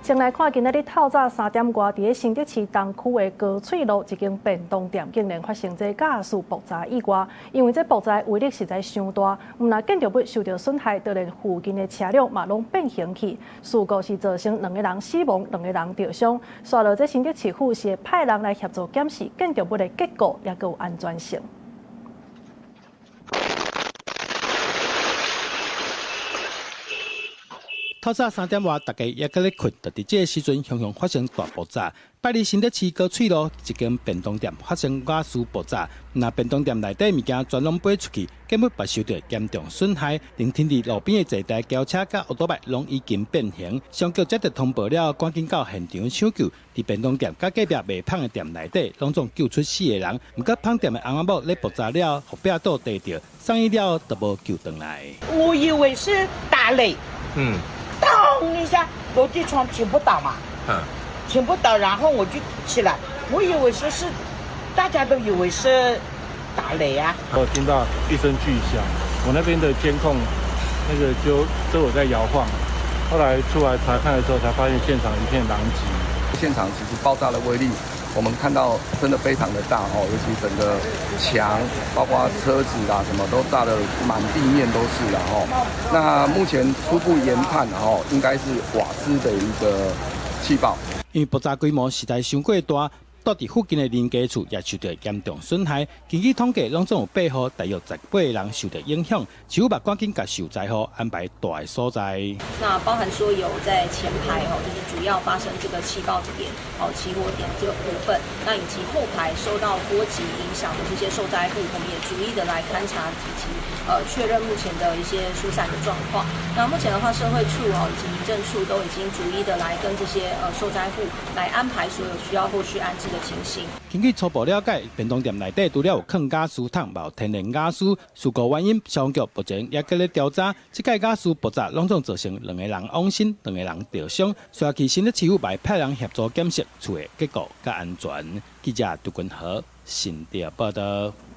先來看今仔日透早3點外，佇咧新竹市東區的高翠路一間便當店，竟然發生這瓦斯爆炸意外。因為這爆炸威力實在傷大，毋但建築物受著損害，就連附近的車輛嘛攏變形去。事故是造成兩個人死亡，兩個人著傷。煞落這新竹市府是會派人來協助檢視建築物的結構，抑閣有安全性。透早3點外，大家猶閣咧睏，就佇這个時陣，雄雄發生大爆炸。拜二新竹市高翠路一間便當店發生瓦斯爆炸，若便當店內底物件全攏飛出去，建物嘛受著嚴重損害，連停佇路邊的坐台轎車佮歐多擺攏已經變形。消防局接著通報了，趕緊到現場搶救。佇便當店佮隔壁賣麭的店內底，攏總救出四個人。毋過麭店的翁仔某咧爆炸了，予壁倒地著，送醫了都無救轉來。我以為是打雷。咚一下，落地窗全部倒嘛，全部倒，然後我就起來，我以為說是，大家都以為是打雷啊。我聽到一聲巨響，我那邊的監控那個就都有在搖晃，後來出來查看的時候，才發現現場一片狼藉。現場其實爆炸的威力，我們看到真的非常的大哦，尤其整個牆，包括車子啊，什麼都炸得滿地面都是了哦。那目前初步研判哦，應該是瓦斯的一個氣爆。因為爆炸規模實在傷過大，住佇附近的鄰家厝也受著嚴重損害。根據統計，攏總有八戶，大約18個人受著影響。市府嘛趕緊共受災戶安排蹛的所在。那包含說有在前排哦，就是主要發生這個氣爆點哦、起火點這個部分。那以及後排受到波及影響的這些受災戶，我們也逐一的來勘察以及確認目前的一些疏散的狀況。那目前的話，社會處哦以及民政處都已經逐一的來跟這些受災戶來安排所有需要後續安置的情形。根據初步了解，便當店內底除了有囥瓦斯桶，嘛有天然瓦斯。事故原因，消防局目前猶閣咧調查。這擺瓦斯爆炸，攏總造成兩個人往生，兩個人著傷。煞去新竹市府嘛派人協助檢視厝的結構佮安全。記者杜君和新竹報導。